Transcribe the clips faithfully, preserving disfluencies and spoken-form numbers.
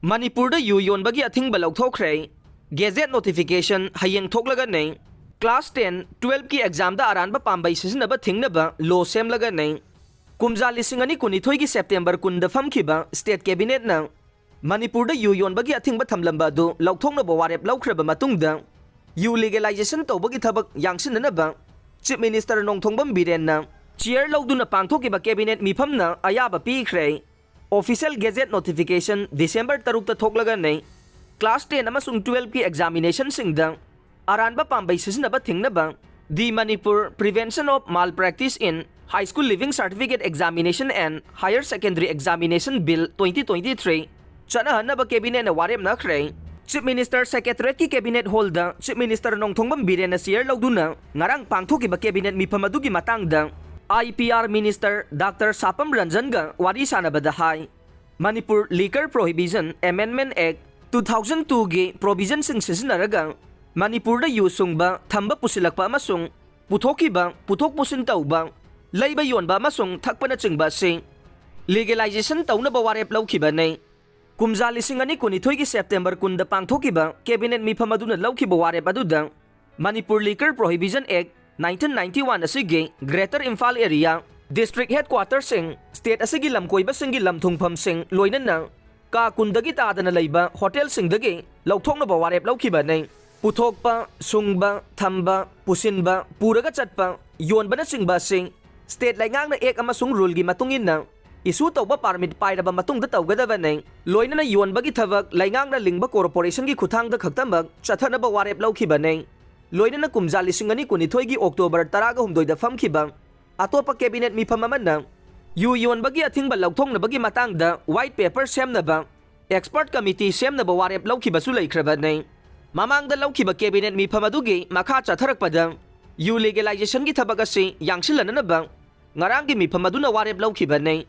ꯃꯅꯤꯄꯨꯔꯗ ꯌꯨ ꯌꯣꯟꯕꯒꯤ ꯑꯊꯤꯡꯕ ꯂꯧꯊꯣꯛꯈ꯭ꯔꯦ꯫ Gazette notification ꯍꯌꯦꯡ ꯊꯣꯛꯂꯒꯅꯤ꯫ Class ten, twelve ꯀꯤ exam ꯗ ꯑꯔꯥꯟꯕ ꯄꯥꯝꯕꯩ ꯁꯤꯖꯤꯟꯅꯕ ꯊꯤꯡꯅꯕ law ꯁꯦꯝꯂꯒꯅꯤ꯫ ꯀꯨꯝꯖꯥ ꯂꯤꯁꯤꯡ ꯑꯅꯤ ꯀꯨꯟꯅꯤꯊꯣꯏꯒꯤ September ꯀꯨꯟꯗ ꯐꯝꯈꯤꯕ State Cabinet ꯅ ꯃꯅꯤꯄꯨꯔꯗ ꯌꯨ ꯌꯣꯟꯕꯒꯤ ꯑꯊꯤꯡꯕ ꯊꯝꯂꯝꯕ ꯑꯗꯨ ꯂꯧꯊꯣꯛꯅꯕ ꯋꯥꯔꯦꯞ ꯂꯧꯈ꯭ꯔꯕ ꯃꯇꯨꯡꯗ, ꯌꯨ legalization ꯇꯧꯕꯒꯤ ꯊꯕꯛ ꯌꯥꯡꯁꯤꯟꯅꯅꯕ Chief Minister ꯅꯣꯡꯊꯣꯡꯕꯝ ꯕꯤꯔꯦꯟꯅ chair ꯂꯧꯗꯨꯅ ꯄꯥꯡꯊꯣꯛꯈꯤꯕ Cabinet ꯃꯤꯐꯝꯅ ꯑꯌꯥꯕ ꯄꯤꯈ꯭ꯔꯦ꯫ Official Gazette notification December ꯇꯔꯨꯛꯇ ꯊꯣꯛꯂꯒꯅꯤ꯫ Class ten ꯑꯃꯁꯨꯡ twelve ꯀꯤ examination ꯁꯤꯡꯗ ꯑꯔꯥꯟꯕ ꯄꯥꯝꯕꯩ ꯁꯤꯖꯤꯟꯅꯕ ꯊꯤꯡꯅꯕ The Manipur Prevention of Malpractice in High School Leaving Certificate Examination and Higher Secondary Examination Bill twenty twenty-three ꯆꯠꯅꯍꯟꯅꯕ Cabinet ꯅ ꯋꯥꯔꯦꯞꯅꯈ꯭ꯔꯦ꯫ Chief Minister Secretariat ꯀꯤ Cabinet Hall ꯗ Chief Minister ꯅꯣꯡꯊꯣꯡꯕꯝ ꯕꯤꯔꯦꯟꯅ chair ꯂꯧꯗꯨꯅ ꯉꯔꯥꯡ ꯄꯥꯡꯊꯣꯛꯈꯤꯕ Cabinet ꯃꯤꯐꯝ ꯑꯗꯨꯒꯤ ꯃꯇꯥꯡꯗ I P R Minister Doctor ꯁꯥꯄꯝ ꯔꯟꯖꯟꯒ ꯋꯥꯔꯤ ꯁꯥꯟꯅꯕꯗ ꯍꯥꯏ꯫ Manipur Liquor Prohibition Amendment Act two thousand two ꯒꯤ provision ꯁꯤꯡ ꯁꯤꯖꯤꯟꯅꯔꯒ ꯃꯅꯤꯄꯨꯔꯗ ꯌꯨ ꯁꯨꯡꯕ, ꯊꯝꯕ, ꯄꯨꯁꯤꯜꯂꯛꯄ ꯑꯃꯁꯨꯡ ꯄꯨꯊꯣꯛꯈꯤꯕ, ꯄꯨꯊꯣꯛ ꯄꯨꯁꯤꯟ ꯇꯧꯕ, ꯂꯩꯕ ꯌꯣꯟꯕ ꯑꯃꯁꯨꯡ ꯊꯛꯄꯅꯆꯤꯡꯕ ꯑꯁꯤ legalization ꯇꯧꯅꯕ ꯋꯥꯔꯦꯞ ꯂꯧꯈꯤꯕꯅꯤ꯫ ꯀꯨꯝꯖꯥ ꯂꯤꯁꯤꯡ ꯑꯅꯤ ꯀꯨꯟꯅꯤꯊꯣꯏꯒꯤ September ꯀꯨꯟꯗ ꯄꯥꯡꯊꯣꯛꯈꯤꯕ Cabinet ꯃꯤꯐꯝ ꯑꯗꯨꯅ ꯂꯧꯈꯤꯕ ꯋꯥꯔꯦꯞ ꯑꯗꯨꯗ Manipur Liquor Prohibition Act nineteen ninety-one ꯑꯁꯤꯒꯤ Greater Imphal Area, District Headquarters ꯁꯤꯡ, state ꯑꯁꯤꯒꯤ ꯂꯝꯀꯣꯏꯕꯁꯤꯡꯒꯤ ꯂꯝ ꯊꯨꯡꯐꯝꯁꯤꯡ, ꯂꯣꯏꯅꯅ ꯀꯥ ꯀꯨꯟꯗꯒꯤ ꯇꯥꯗꯅ ꯂꯩꯕ hotel ꯁꯤꯡꯗꯒꯤ ꯂꯧꯊꯣꯛꯅꯕ ꯋꯥꯔꯦꯞ ꯂꯧꯈꯤꯕꯅꯤ꯫ ꯄꯨꯊꯣꯛꯄ, ꯁꯨꯡꯕ, ꯊꯝꯕ, ꯄꯨꯁꯤꯟꯕ, ꯄꯨꯔꯒ ꯆꯠꯄ, ꯌꯣꯟꯕꯅꯆꯤꯡꯕ ꯑꯁꯤ state ꯂꯩꯉꯥꯛꯅ Act ꯑꯃꯁꯨꯡ rule ꯒꯤ ꯃꯇꯨꯡ ꯏꯟꯅ issue ꯇꯧꯕ permit ꯄꯥꯏꯔꯕ ꯃꯇꯨꯡꯗ ꯇꯧꯒꯗꯕꯅꯤ꯫ ꯂꯣꯏꯅꯅ ꯌꯣꯟꯕꯒꯤ ꯊꯕꯛ ꯂꯩꯉꯥꯛꯅ ꯂꯤꯡꯕ corporation ꯒꯤ ꯈꯨꯠꯊꯥꯡꯗ ꯈꯛꯇꯃꯛ ꯆꯠꯊꯅꯕ ꯋꯥꯔꯦꯞ ꯂꯧꯈꯤꯕꯅꯤ꯫ ꯂꯣꯏꯅꯅ ꯀꯨꯝꯖꯥ ꯂꯤꯁꯤꯡ ꯑꯅꯤ ꯀꯨꯟꯅꯤꯊꯣꯏꯒꯤ October ꯇꯔꯥꯒ ꯍꯨꯝꯗꯣꯏꯗ ꯐꯝꯈꯤꯕ ꯑꯇꯣꯞꯄ Cabinet ꯃꯤꯐꯝ ꯑꯃꯅ ꯌꯨ ꯌꯣꯟꯕꯒꯤ ꯑꯊꯤꯡꯕ ꯂꯧꯊꯣꯛꯅꯕꯒꯤ ꯃꯇꯥꯡꯗ white paper ꯁꯦꯝꯅꯕ expert committee ꯁꯦꯝꯅꯕ ꯋꯥꯔꯦꯞ ꯂꯧꯈꯤꯕꯁꯨ ꯂꯩꯈ꯭ꯔꯕꯅꯤ꯫ ꯃꯃꯥꯡꯗ ꯂꯧꯈꯤꯕ Cabinet ꯃꯤꯐꯝ ꯑꯗꯨꯒꯤ ꯃꯈꯥ ꯆꯠꯊꯔꯛꯄꯗ ꯌꯨ legalization ꯒꯤ ꯊꯕꯛ ꯑꯁꯤ ꯌꯥꯡꯁꯤꯜꯍꯟꯅꯅꯕ ꯉꯔꯥꯡꯒꯤ ꯃꯤꯐꯝ ꯑꯗꯨꯅ ꯋꯥꯔꯦꯞ ꯂꯧꯈꯤꯕꯅꯤ꯫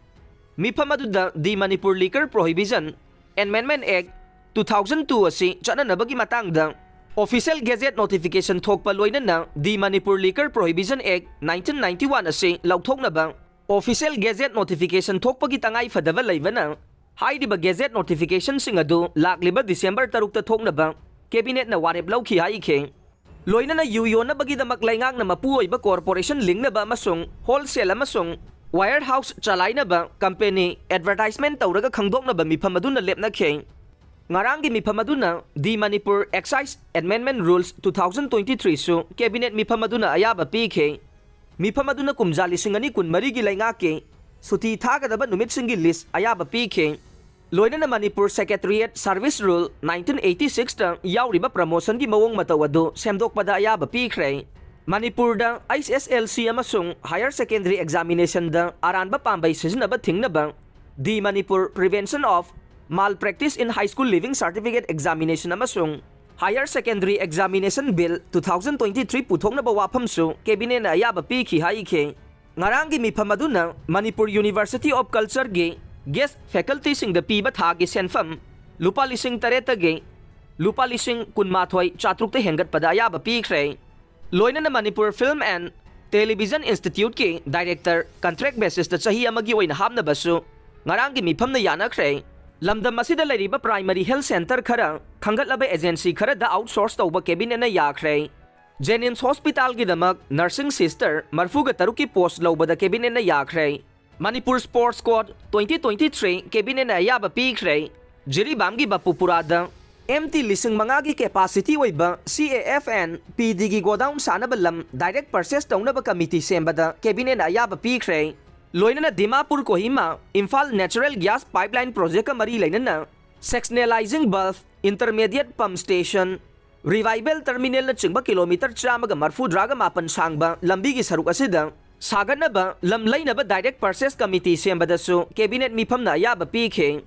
ꯃꯤꯐꯝ ꯑꯗꯨꯗ The Manipur Liquor Prohibition Amendment Act two thousand two ꯑꯁꯤ ꯆꯠꯅꯅꯕꯒꯤ ꯃꯇꯥꯡꯗ Official Gazette notification ꯊꯣꯛꯄ ꯂꯣꯏꯅꯅ The Manipur Liquor Prohibition Act nineteen ninety-one ꯑꯁꯤ ꯂꯧꯊꯣꯛꯅꯕ Official Gazette notification ꯊꯣꯛꯄꯒꯤ ꯇꯉꯥꯏ ꯐꯗꯕ ꯂꯩꯕꯅ ꯍꯥꯏꯔꯤꯕ ꯒꯦꯖꯦꯠ ꯅꯣꯇꯤꯐꯤꯀꯦꯁꯟꯁꯤꯡ ꯑꯗꯨ ꯂꯥꯛꯂꯤꯕ ꯗꯤꯁꯦꯝꯕꯔ ꯇꯔꯨꯛꯇ ꯊꯣꯛꯅꯕ ꯀꯦꯕꯤꯅꯦꯠꯅ ꯋꯥꯔꯦꯞ ꯂꯧꯈꯤ ꯍꯥꯏꯈꯤ꯫ ꯂꯣꯏꯅꯅ ꯌꯨ ꯌꯣꯟꯅꯕꯒꯤꯗꯃꯛ ꯂꯩꯉꯥꯛꯅ ꯃꯄꯨ ꯑꯣꯏꯕ ꯀꯣꯔꯄꯣꯔꯦꯁꯟ ꯂꯤꯡꯅꯕ ꯑꯃꯁꯨꯡ ꯍꯣꯜꯁꯦꯜ ꯑꯃꯁꯨꯡ ꯋꯥꯌꯔ ꯍꯥꯎꯁ ꯆꯂꯥꯏꯅꯕ ꯀꯝꯄꯦꯅꯤ ꯑꯦꯗꯚꯔꯇꯥꯏꯖꯃꯦꯟ ꯇꯧꯔꯒ ꯈꯪꯗꯣꯛꯅꯕ ꯃꯤꯐꯝ ꯑꯗꯨꯅ ꯂꯦꯞꯅꯈꯤ꯫ ꯉꯔꯥꯡꯒꯤ ꯃꯤꯐꯝ ꯑꯗꯨꯅ The Manipur Excise Amendment Rules two thousand twenty-three ꯁꯨ ꯀꯦꯕꯤꯅꯦꯠ ꯃꯤꯐꯝ ꯑꯗꯨꯅ ꯑꯌꯥꯕ ꯄꯤꯈꯤ꯫ ꯃꯤꯐꯝ ꯑꯗꯨꯅ ꯀꯨꯝꯖꯥ ꯂꯤꯁꯤꯡ ꯑꯅꯤ ꯀꯨꯟꯃꯔꯤꯒꯤ ꯂꯩꯉꯥꯛꯀꯤ ꯁꯨꯇꯤ ꯊꯥꯒꯗꯕ ꯅꯨꯃꯤꯠꯁꯤꯡꯒꯤ ꯂꯤꯁ ꯑꯌꯥꯕ ꯄꯤꯈꯤ꯫ ꯂꯣꯏꯅꯅ Manipur Secretariat Service Rule nineteen eighty-six ꯇ ꯌꯥꯎꯔꯤꯕ ꯄ꯭ꯔꯃꯣꯁꯟꯒꯤ ꯃꯑꯣꯡ ꯃꯇꯧ ꯑꯗꯨ ꯁꯦꯝꯗꯣꯛꯄꯗ ꯑꯌꯥꯕ ꯄꯤꯈ꯭ꯔꯦ꯫ ꯃꯅꯤꯄꯨꯔꯗ H S L C ꯑꯃꯁꯨꯡ Higher Secondary Examination ꯗ ꯑꯔꯥꯟꯕ ꯄꯥꯝꯕꯩ ꯁꯤꯖꯤꯟꯅꯕ ꯊꯤꯡꯅꯕ The Manipur Prevention of Malpractice in High School Leaving Certificate Examination ꯑꯃꯁꯨꯡ Higher Secondary Examination Bill two thousand twenty-three ꯄꯨꯊꯣꯛꯅꯕ ꯋꯥꯐꯝꯁꯨ ꯀꯦꯕꯤꯅꯦꯠꯅ ꯑꯌꯥꯕ ꯄꯤꯈꯤ ꯍꯥꯏꯈꯤ꯫ ꯉꯔꯥꯡꯒꯤ ꯃꯤꯐꯝ ꯑꯗꯨꯅ ꯃꯅꯤꯄꯨꯔ University of Culture ꯒꯤ guest faculty ꯁꯤꯡꯗ ꯄꯤꯕ ꯊꯥꯒꯤ ꯁꯦꯟꯐꯝ ꯂꯨꯄꯥ ꯂꯤꯁꯤꯡ ꯇꯔꯦꯠꯇꯒꯤ ꯂꯨꯄꯥ ꯂꯤꯁꯤꯡ ꯀꯨꯟꯃꯥꯊꯣꯏ ꯆꯥꯇ꯭ꯔꯨꯛꯇ ꯍꯦꯟꯒꯠꯄꯗ ꯑꯌꯥꯕ ꯄꯤꯈ꯭ꯔꯦ꯫ ꯂꯣꯏꯅꯅ Manipur Film and Television Institute ꯀꯤ director contract basis ꯇ ꯆꯍꯤ ꯑꯃꯒꯤ ꯑꯣꯏꯅ ꯍꯥꯞꯅꯕꯁꯨ ꯉꯔꯥꯡꯒꯤ ꯃꯤꯐꯝꯅ ꯌꯥꯅꯈ꯭ꯔꯦ꯫ ꯂꯝꯗꯝ ꯑꯁꯤꯗ ꯂꯩꯔꯤꯕ primary health centre ꯈꯔ ꯈꯟꯒꯠꯂꯕ agency ꯈꯔꯗ outsource ꯇꯧꯕ ꯀꯦꯕꯤꯅꯦꯠꯅ ꯌꯥꯈ꯭ꯔꯦ꯫ JNIMS hospital ꯒꯤꯗꯃꯛ nursing sister ꯃꯔꯤꯐꯨꯒ ꯇꯔꯨꯛꯀꯤ post ꯂꯧꯕꯗ ꯀꯦꯕꯤꯅꯦꯠꯅ ꯌꯥꯈ꯭ꯔꯦ꯫ Manipur Sports Code twenty twenty-three ꯀꯦꯕꯤꯅꯦꯠꯅ ꯑꯌꯥꯕ ꯄꯤꯈ꯭ꯔꯦ꯫ ꯖꯤꯔꯤꯕꯥꯝꯒꯤ ꯕꯥꯄꯨꯄꯨꯔꯥꯗ M T ꯂꯤꯁꯤꯡ ꯃꯉꯥꯒꯤ capacity ꯑꯣꯏꯕ C A F and P D ꯒꯤ godown ꯁꯥꯅꯕ ꯂꯝ direct purchase ꯇꯧꯅꯕ committee ꯁꯦꯝꯕꯗ ꯀꯦꯕꯤꯅꯦꯠꯅ ꯑꯌꯥꯕ ꯄꯤꯈ꯭ꯔꯦ꯫ ꯂꯣꯏꯅꯅ Dimapur Kohima Imphal natural gas pipeline project ꯀ ꯃꯔꯤ ꯂꯩꯅꯅ sectionalizing valve, intermediate pump station, revival terminal ꯅꯆꯤꯡꯕ ꯀꯤꯂꯣꯃꯤꯇꯔ ꯆꯥꯝꯃꯒ ꯃꯔꯤꯐꯨꯇꯔꯥꯒ ꯃꯥꯄꯟ ꯁꯥꯡꯕ ꯂꯝꯕꯤꯒꯤ ꯁꯔꯨꯛ ꯑꯁꯤꯗ ꯁꯥꯒꯠꯅꯕ ꯂꯝ ꯂꯩꯅꯕ direct purchase committee ꯁꯦꯝꯕꯗꯁꯨ ꯀꯦꯕꯤꯅꯦꯠ ꯃꯤꯐꯝꯅ ꯑꯌꯥꯕ ꯄꯤꯈꯤ꯫